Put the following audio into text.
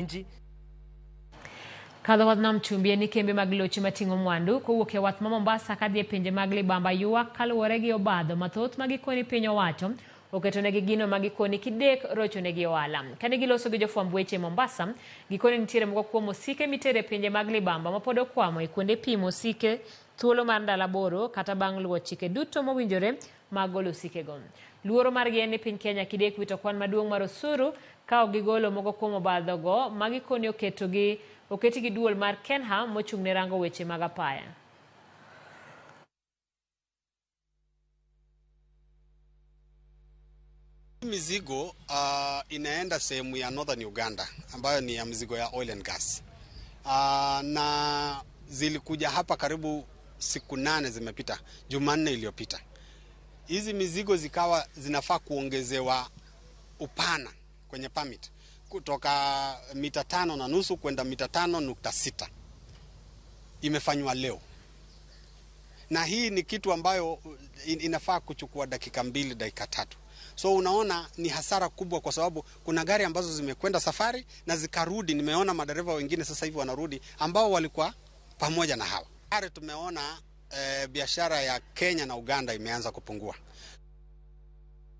Nchi. Kadho wadh nam chumbi en ni kembe mag loche mating'o mwandu kowuok e wath ma Mombasa kadhi e pinje mag libamba ywak kaluwore gi obadho mathoth ma gikoni piny owacho oketonegi gino ma gikoni kidek rochonegi ohala. Kane giloso gi jofwamb weche e Mombasa, gikoni nitiere moko kuom osike mitero e pinje mag libamba ma pod okwamo e kuonde pimo osike thuolo mar ndalo 8 kata bang' luwo chike duto mowinjore mag golo osikego. Luoro margi en ni piny Kenya kidek wito kwan maduong' mar osuru ka ok gigolo moko kuom obadhogo ma gikoni oketogi oketi gi duol mar KENHA mochung' ne rango weche mag apaya. Mizigo inaenda sehemu ya Northern Uganda ambayo ni ya mizigo ya oil and gas. Na zilikuja hapa karibu siku 8 zimepita, Jumanne iliyopita. Hizi mizigo zikawa zinafaa kuongezewa upana kwenye permit kutoka mita 5.5 kwenda mita 5.6. Imefanywa leo. Na hii ni kitu ambayo inafaa kuchukua dakika 2, dakika 3. So unaona ni hasara kubwa kwa sababu kuna gari ambazo zimekwenda safari na zikarudi. Nimeona madereva wengine sasa hivi wanarudi ambao walikuwa pamoja na hawa. Tayari tumeona biashara ya Kenya na Uganda imeanza kupungua.